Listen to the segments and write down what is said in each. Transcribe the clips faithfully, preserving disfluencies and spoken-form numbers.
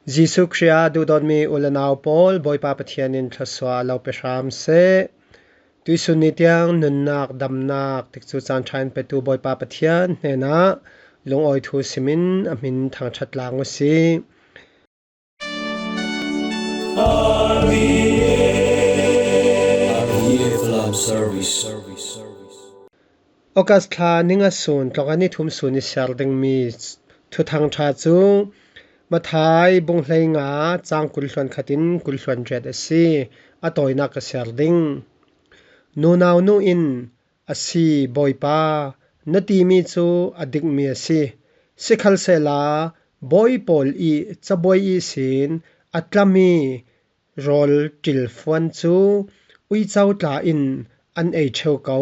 Jesuh Khrih ah duhdawtmi u le nau pawl, Bawipa Pathian in thluasuah lo pe hram seh. Tuisun ni tiang nunnak, damnak tikcu caan ṭha in petu Bawipa Pathian hnenah lungawi thu simin a hmin thangṭhat lang u sih. August thla ni nga sun tlawng ni thum sun i siar dingmi thuthang ṭha cu Matthai bung hleinga cang kul hluan khat in kul hluan riat a si. A tawinak ka siar ding. Nunau nu in, "A si, Bawipa, na timi cu a dikmi a si. Sikhalsehla bawi pawl i cabuai ihsin a tlami rawl ṭilfuan cu uico tla in an ei ṭheu ko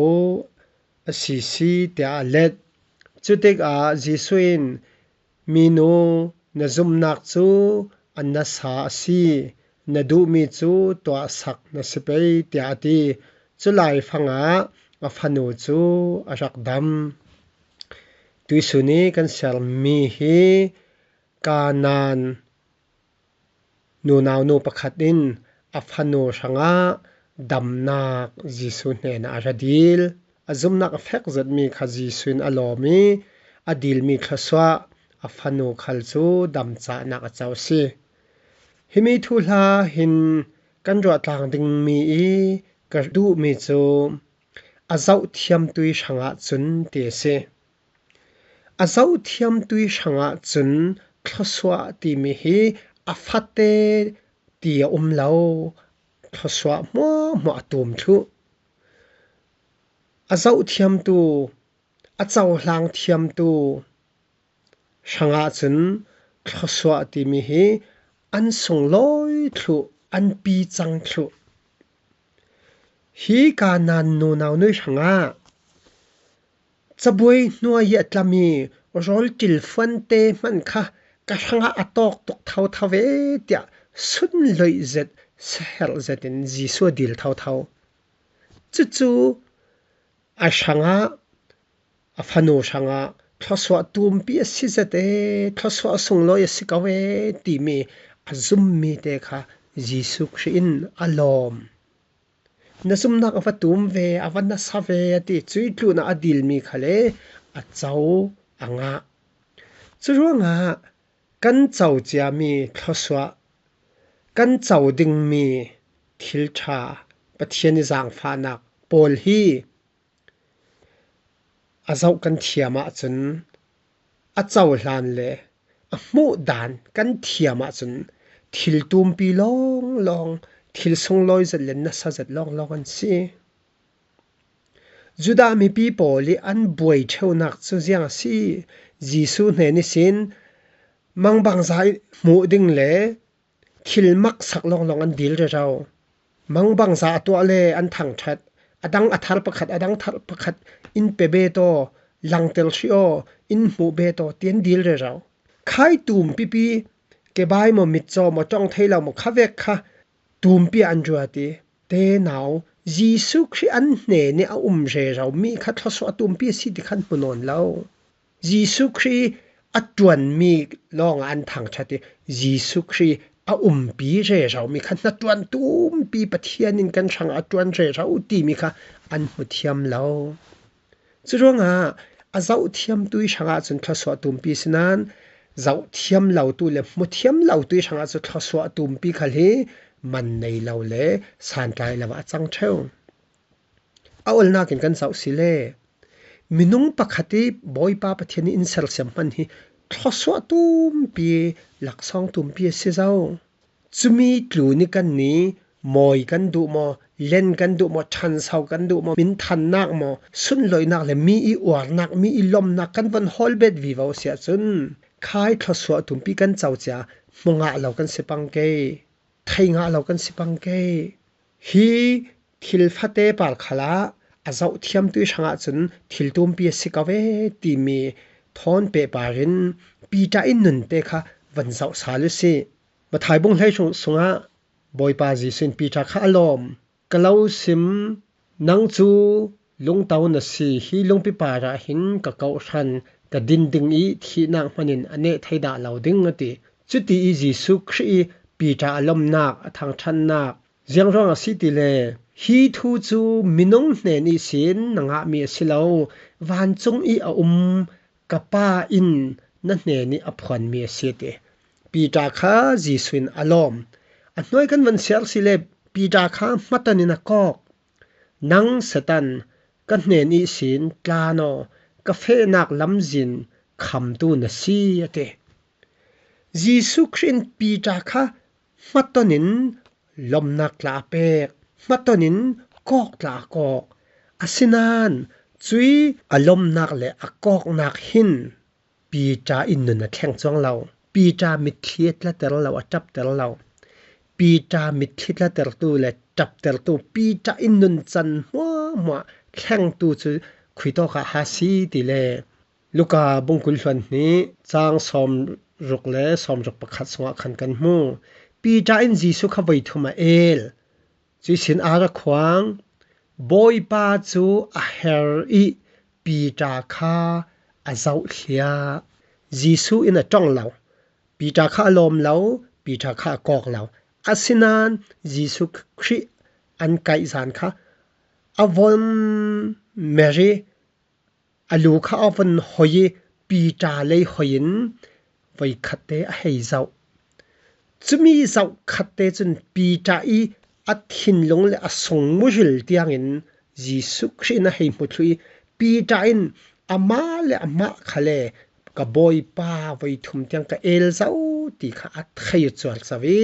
a si si," tiah a let. Cutikah Jesuh in, "Minu, na zumhnak cu a nasa a si, na duhmi cu tuahsak na si pei," tiah a ti. Culai fangah a fanu cu a rak dam. Tuisun i kan siarmi hi Kanaan nunau nu pakhat in a fanu hrangah damnak Jesuh hnenah a ra dil. A zumhnak a fek zetmi kha Jesuh in a lawm i a dilmi thluasuah a fanu khal cu dam cahnak a co si. Himi thuhla hin kan ruahtlang dingmi i ka duhmi cu a zohthiamtui hrangah cun ti a si. A zohthiamtui hrangah cun thluasuah timi hi a fate ti a um lo, thluasuah hmuahhmuah a tum thluh. A zohthiamtu, a cohlang thiamtu hrangah cun thluasuah timi hi an sunglawi thluh, an pi cang thluh. Hi Kanaan nunau nu hrangah cabuai hnuai i a tlami rawl ṭilfuante hmanh kha ka hrangah a tawk tuk thotho ve, tiah sunloih zet, saherh zetin Jesuh a dil thotho. Cucu a hrangah, a fanu hrangah thluasuah tumpi a si zet e, thluasuah sunglawi a si ko e timi a zummi te kha Jesuh Khrih in a lawm. Na zumhnak a va tum ve, a va nasa ve, a ti. Cui tlunah a dilmi khal le a co a ngah. Curuangah kan co ciami thluasuah, kan co dingmi thil ṭha, Pathian i zaangfahnak pawl hi a zoh kan thiam ahcun, a cohlan le a hmuh dan kan thiam ahcun, thil tumpi lawnglawng, thil sunglawi zet le nasa zet lawnglawng an si. Judah mipi pawl i an buai ṭheunak cu ziang a si? Jesuh hnen ihsin mangbangza i hmuh ding le thil maksak lawnglawng an dil rero. Mangbangza a tuah le an thangṭhat, a dang a thar pakhat, a dang thar pakhat in pe bet aw, langtel hrih aw, in hmuh bet aw, tiah an dil rero. Khai tumpipi, kebai maw, mitcaw maw, ṭong thei lo maw, kha vek kha tumpi ah an ruat i, te nau, Jesuh Khrih an hnen i a um rero mi kha thluasuah tumpi a si ti khan hmu nawn lo. Jesuh Khrih a ṭuanmi lawngah an thangṭhat i, Jesuh Khrih a umpi rero mi kha hnaṭuan tumpi Pathian in kan hrangah a ṭuan rero timi kha an hmu thiam lo. Curuangah a zohthiamtui hrangah cun thluasuah tumpi si nain, zohthiam lotu le hmuthiam lotui hrangah cu thluasuah tumpi khal hi man nei lo le santlai lo ah a cang ṭheu. A olnak in kan zoh si le, minung pakhat i Bawipa Pathian i in sersiam hmanh hi thluasuah tumpi, laksawng tumpi a si zo. Cumi tlun i kan ni, mawi kan duh maw, len kan duh maw, ṭhanso kan duh maw, minthannak maw, sunloihnak le mi i uarnak, mi i lomnak kan von hawl bet vivo si ahcun, khai thluasuah tumpi kan co cia hmu ngah lo kan si pang ke, thei ngah lo kan si pang ke. Hi thil fate par khalah a zohthiamtui hrangah cun thil tumpi a si ko ve timi thawn pehpar in Piter in nunte kha van zoh sal u sih. Matthai bung hlei hrawng sungah Bawipa Jesuh in Piter kha a lawm. Ka lo sim, nang cu lungto na si, hi lungpi parah hin ka kohhran ka din ding i thihnak hmanh in a neh thei dah lo ding, a ti. Cuti i Jesuh Khrih i Peter a lomnak, a thangṭhatnak, ziang ruangah si ti le, hi thu cu minung hnen ihsin na ngahmi a si lo, vancung i a um ka Pa in na hnen i a phuanmi a si, a ti. Peter kha Jesuh in a lawm. A hnuai kan van siar si le, Peter kha hmatonin a kawk. Nang Satan, ka hnen ihsin tlan aw, ka fehnak lamzin khamtu na si, a ti. Jesuh Khrih in Peter kha hmatonin lomnak tla a pek, hmatonin kawk tla a kawk. Asinain cui a lomnak le a kawknak hin Peter in nun a thleng cuang lo. Peter mitthli a tlater lo, a ṭapter lo. Peter mitthli tlatertu le ṭaptertu, Peter in nuncan hmuahhmuah thlengtu cu khuitawk ah ha si ti le, Luka bung kul hluan hnih, cang sawm ruk le sawm ruk pakhat sungah khan kan hmu. Peter in Jesuh kha voi thum a el. Cuihsin ar a khuang. Bawipa cu a her i Peter kha a zohhliah. Jesuh in a ṭong lo. Peter kha a lawm lo, Peter kha a kawk lo. Asinain Jesuh Khrih an kaih zan kha a von Mary a lu kha a von hoi i Peter lei hoi in voikhatte a hei zoh. Cumi zohkhatte cun Peter i a thinlung le a sung muhril tiangin Jesuh Khrih in a hei hmu thluh i Peter in amah le amah kha le ka Bawipa voi thum tiang ka el zo ti kha a thei cuarco i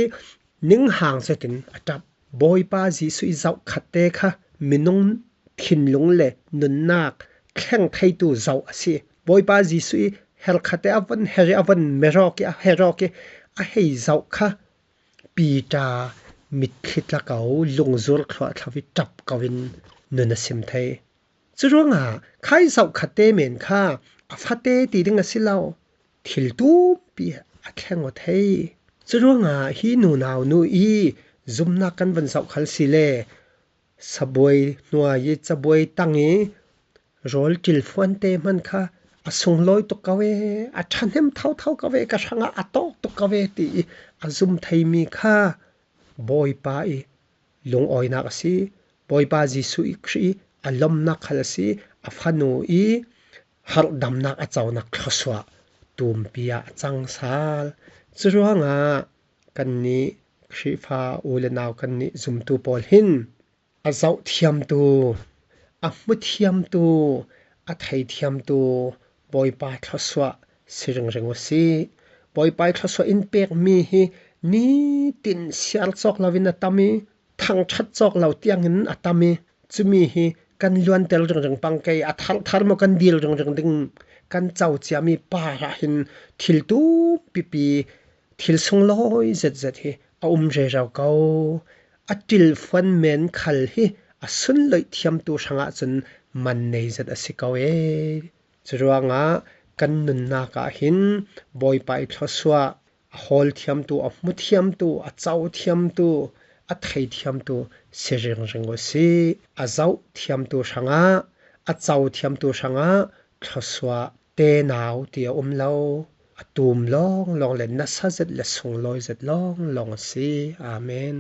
ninghang zetin a ṭap. Bawipa Jesuh i zohkhatte kha minung thinlung le nunnak thleng theitu zoh a si. Bawipa Jesuh i herkhatte a von her i a von merawk i a herawk i a hei zoh kha Peter mitthli tla ko, lungzur thluahthlo i ṭap ko in nun a sim thei. Curuangah khai zohkhatte men kha a fate ti ding a si lo, thil tumpi a thleng aw thei. Curuangah hi nunau nu i zumnak kan von zoh khal si le, sabuai hnuai i cabuai tang i rawl ṭilfuante hman kha a sunglawi tuk ko e, a ṭhahnem thotho ko e, ka hrangah a tawk tuk ko e ti i a zum theimi kha Bawipa i lungawinak a si. Bawipa Jesuh i Khrih i a lomnak khal a si. A fanu i harhdamnak a conak thluasuah tumpi ah a cang sal. Curuangah kannih Khrihfa u le nau kannih zumtu pawl hin a zoh thiamtu, a hmu thiamtu, a thei thiamtu Bawipa thluasuah si ringring u sih. Bawipa i thluasuah in pekmi hi nitin siar cawk loin a tam i, thangṭhat cawk lo tiangin a tam i, cumi hi kan luanter ringring pang kei, a tharthar maw kan dil ringring ding, kan co ciami parah hin thil tumpipi, thil sunglawi zetzet hi a um rero ko. A ṭilfuan men khal hi a sunloih thiamtu hrangah cun man nei zet a si ko e. Curuangah kan nunnak ah hin Bawipa i thluasuah a hawl thiamtu, a hmu thiamtu, a co thiamtu, a thei thiamtu si ringring u sih. A zoh thiamtu hrangah, a co thiamtu hrangah thluasuah tenau ti a um lo. A tum lawnglawng le nasa zet le sunglawi zet lawnglawng a si. Amen.